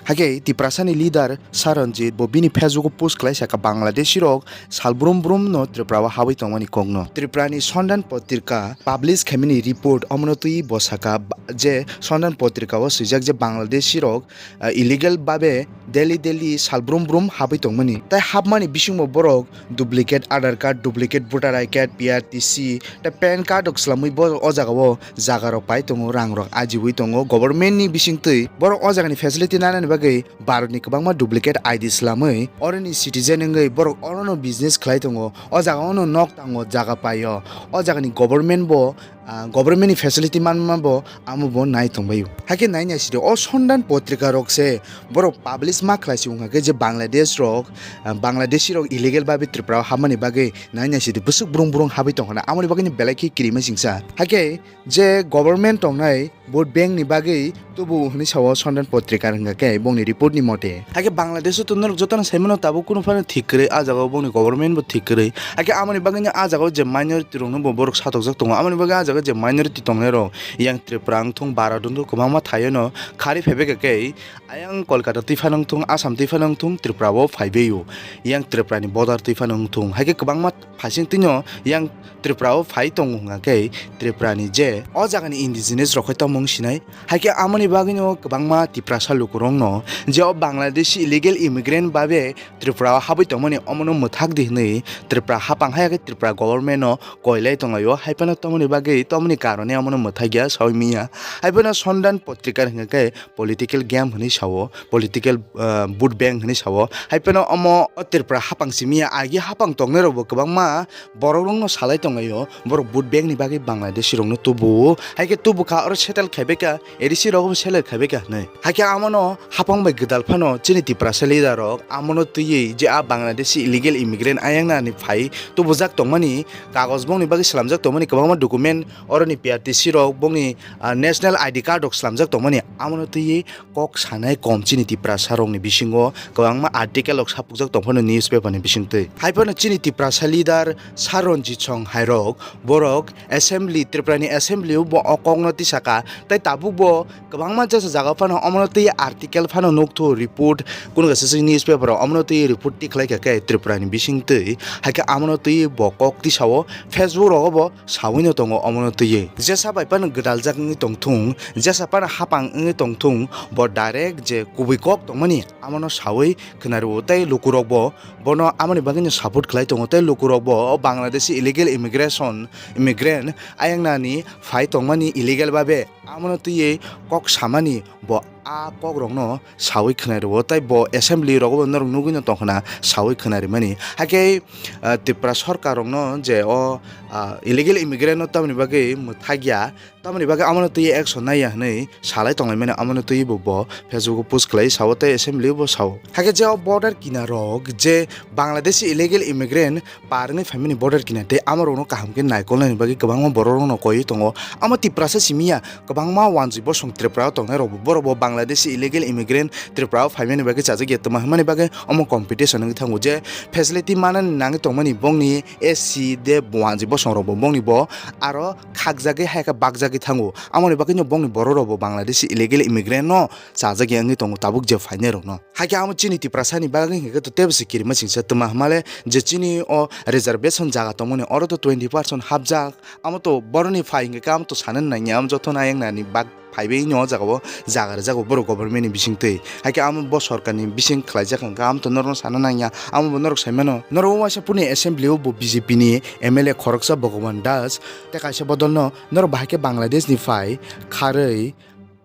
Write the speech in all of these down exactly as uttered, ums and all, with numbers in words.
Hakhe Tiprasani leader Saranjit bo bini Facebook o post khlai saka Bangladeshi rok sal brum brum no Tripura o habwi tongmani kokno. Tripura ni Sondan Potrika publish khaimani report omono twi bo saka ba-, je Sondan Potrika o swijak je Bangladeshi rok, ah, illegal babe Delhi Delhi sal brum brum habwi tongmani. Tai habmani bisingo borok duplicate Aadhaar card, duplicate voter I D card, P R T C, tai pan card rok swlamwi bo o jaga o jaga rok pai tongo, rang rok ajiwi tongo government ni bisingtwi. Borok o jaga ni facility nanani bagwi Bharat ni kwbangma duplicate I D swlamwi oroni citizen wngwi borok orono business khlai tongo. O jaga ono nok tango, jaga paio. O jaga ni government bo, ah, government ni facility manma bo amo bo nai tongbaio. Hakhe nai nai sidi o Sondan Potrika rok se borok publish ma khlai si wngkha khe je Bangladesh rok, ah, Bangladeshi rok illegal babe Tripura o habmani bagwi nai nai sidi bwswk brung brung habwi tongkha na, amoni bagwi ni belai khe kirima singsa. Hakhe je government tongnai vote bank ni bagwi tubu hwnwi sao Sondan Potrika hwnkha khe bongni report ni mote. Hakhe Bangladesh o to norok jotono saimano tabuk kunu phano thik kwrwi, ah jaga o bongni government bo thik kwrwi. Hakhe amoni bagwi ni ah jaga o je minority rok no bo borok satokjak tongo, amoni bagwi ah jaga o je minority tongnai rok yang Tripura wngthung, Bharat wngthung, kwbangma thaio no khari phaibai kha khe ayang Kolkata twi phano wngthung, Assam twi phano wngthung, Tripura o phaibai o yang Tripura ni border twi phano wngthung. Hakhe kwbangma phaising twino yang Tripura o phai tongo hwnga khe Tripura ni je o jaga ni indigenous rok khai tongmung sinai. Hakhe amoni bagwi no kwbangma Tiprasa lukurok no je o Bangladeshi illegal immigrant babe Tripura o habwi tongmani omono mwthak di hwnwi Tripura hapang hai khe Tripura government no koilai tonglaio. Hai phano tomoni bagwi tomoni karone omono mwthak ya sawi miya. Hai phano Sondan Potrika hwnga khe political game hwnwi sao, political, ah, vote bank hwnwi sao. Hai phano omo o Tripura hapang simi ya, agi hapang tongnai rok bo kwbangma borok rok no salai tonglaio. Borok vote bank ni bagwi Bangladeshi rok no tubu. Hai khe tubu kha oro settle khaibai kha, A D C rok bo settle khaibai kha hwnwi. Hai khe amo no hapang bai gwdal phano chini Tiprasa leader rok amo no twiwi je a Bangladeshi illegal immigrant ayang nani phai tubujak tongmani kagoj bongni bagwi swlamjak tongmani kwbangma document oroni P R T C rok bongni, ah, national I D card rok swlamjak tongmani amo no twiwi kok sanai kom chini Tiprasa rokni bisingo kwbangma article rok sapukjak tong phano newspaper ni bisingtwi. Hai phano chini Tiprasa leader Saranjit Song hai rok borok assembly, Tripura ni assembly o bo o kok no tisaka tei tabuk bo kwbangma jesa jaga phano omono twi article phano nukthung report kunu kaisa se newspaper o omono twi report tikhlai kha khe Tripura ni bisingtwi hai khe amono twi bo kok tisao Facebook rogo bo sawino tongo omono twiwi. Jesa bai phano gwdaljak wngwi tongthung, jesa phano hapang wngwi tongthung, bo direct je kubui kok tongmani amono sawi khwnarwo tei lukurokbo bono amoni bagwino support khlai tongo tei lukurokbo o Bangladeshi illegal immigration, immigrant ayangnani phai tongmani illegal babe amono twiwi kok samani bo a kokrokno sawi khwnarwo tei bo assembly rogobo norok nugwino tongkhna sawi khwnarimani. Hakhe, ah, Tripura sorkar rokno je o, ah, illegal immigrant no tamoni bagwi mwthakya, tamoni bagwi amono twi action naiya hwnwi salai tonglaimani, amono twi bo, bo Facebook o post khlai sao tei assembly o bo sao. Hakhe je o border kinarok je Bangladeshi illegal immigrant par wngwi phaimani border kinar tei amorokno kaham khe naikolnani bagwi kwbangma bororokno koiwi tongo. Amo Tiprasa simi ya, kwbangma wanjwi bosong Tripura o tongnai rokbo, borokbo Bangladeshi illegal immigrant Tripura o phaimani bagwi chajak ya twma hwnmani bagwi omo competition wngwi thango je facility manani nangwi tongmani bongni S C de wanjwi bosong rokbo bongni bo aro khakjagwi hai khe bakjagwi thango. Amoni bagwino bongni bororokbo Bangladeshi illegal immigrant no chajak ya wngwi tongo tabuk je phainai rokno. Hakhe amo chini Tiprasani bagwi hwnkhe to teibo se kirima singsa twma hwnmale je chini o reservation jaga tongmani oro to twenty percent hapjak. Amo to boroni phai hwnkhe amo to sanani nangya, amo jotono ayang nani bak phaibai no o jaga o jaga rwjago borok government ni bisingtwi. Hakhe amo bo sorkar ni bising khlaijak hwnkhe amo to norokno sana nangya, amo bo norok saimano. Norok o waisa puni assembly o bo B J P ni M L A khoroksa Bhagavan Das tei kaisa bodol no norok bahai khe Bangladesh ni phai kharwi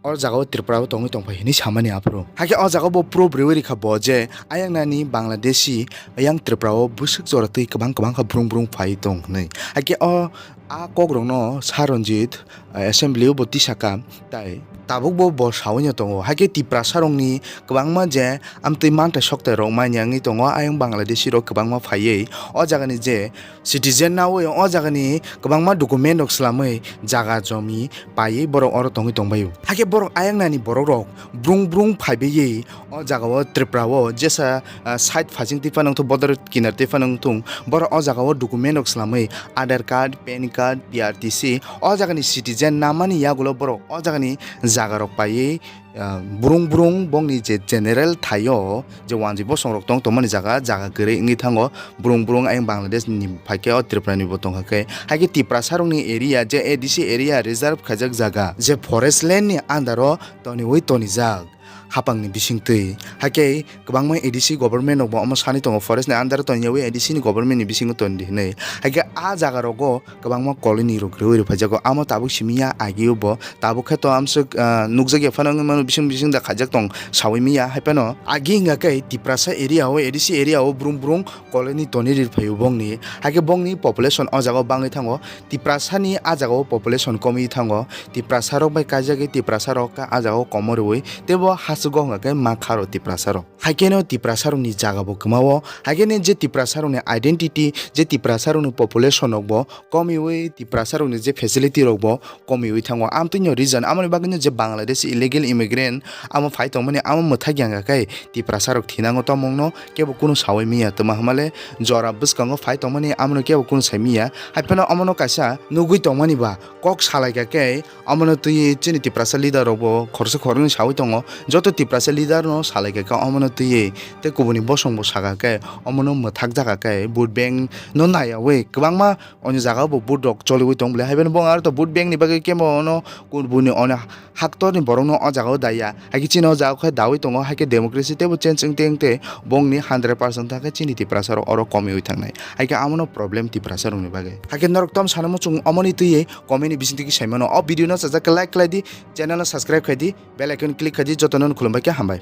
o jaga o Tripura o tongwi tongphai hinwi samani aphuru. Hakhe o jaga o bo proof rwi rikha bo je ayang nani Bangladeshi yang Tripura o bwswk jora twi kwbang kwbang kha brung brung phai tong hinwi. Hakhe o a kok rokno Saranjit, ah, assembly o bo tisaka tai tabuk bo bo sawino tongo. Hakhe Tiprasa rokni kwbangma je amtwi mantai soktai rok manya wngwi tongo ayang Bangladeshi rok kwbangma phaiwi o jaga ni je citizen naui o jaga ni kwbangma document rok swlamwi jaga jomi paiwi borok oro tongwi tongbaio. Hakhe borok ayang nani borok rok brung brung phaibaiywi o jaga o Tripura o jesa, ah, side phasing twi phano wngthung, border kinar twi phano wngthung, borok o jaga o document rok swlamwi Aadhaar card, pan card, P R T C, o jagani citizen namani yagulo borok o jagani jagarok paiwi, ah, brung brung bongni je general thaio je wanjwi bosongrok tong tongmani jaga, jaga kwrwi wngwi thango. Brung brung ayang Bangladesh ni phaikhe o Tripura ni bo tongkha khe. Haikhe Tiprasa rokni area je A D C area reserve khaijak jaga je forest land ni under o toniwi tonijak hapang ni bisingtwi. Haikhe kwbangma A D C government rok bo omo sani tongo forest ni under o toniyawi A D C ni government ni bisingo toni di hinwi. Haikhe a jaga rogo kwbangma colony rok rwui rwphaijago. Amo tabuk simi ya, agio bo tabuk khe to amswk, ah, nukjakya phano wngwi mano, bising bising da khaijak tong saui miya. Hai phano agi hwnga khe Tiprasa area o, A D C area o brung brung colony toni ri phaio bongni. Haikhe bongni population o jaga o bangwi thango. Tiprasa ni a jaga o population komwi thango. Tiprasa rok bai kaijagwi Tiprasa rok a jaga o komo rwui teibo hachwgo hwnga khe ma kharo Tiprasa rok. Haikhe no Tiprasa rokni jaga bo kwmao. Haikhe ni je Tiprasa rokni identity, je Tiprasa rokni population rok bo komiwi Tiprasa rokni je facility rok bo komiwi thango. Amtwino reason, amoni bagwino je Bangladesh illegal immigrant amo phai tongmani amo mwthak yangkha khe Tiprasa rok thinango tongmungno kebo kunu saui miya, twma hwnmale jora bwskango phai tongmani amono kebo kunu sai miya. Hai phano omono kaisa nugui tongmani ba kok salaikha khe omono twi chini Tiprasa leader rok bo khoroksa khoroknwi saui tongo. Joto Tiprasa leader no salaikha khe omono twi tei kubuni bosong bo sakha khe omono mwthak jakha khe vote bank no naiyawi kwbangma Oni jaga bo vote rok choliwi tong bwle. Haiphano bo aro to vote bank ni bagwi kebo ono kun buni ono haktor ni borok no o jaga o daya. Haikhe chini o jaga khe dawi tongo, haikhe democracy teibo change wng teng te bongni hundred percent thang khe chini Tiprasa rok oro komiwi thangnai. Haikhe amono problem Tiprasa rok ni bagwi. Haikhe norok tom sana muchung omoni twiwi comment ni bising twi khe sai mano. O video no chajak khe like khlai di, channel no subscribe khai di, bell icon click khai di, joto no khulumbai khe hambai.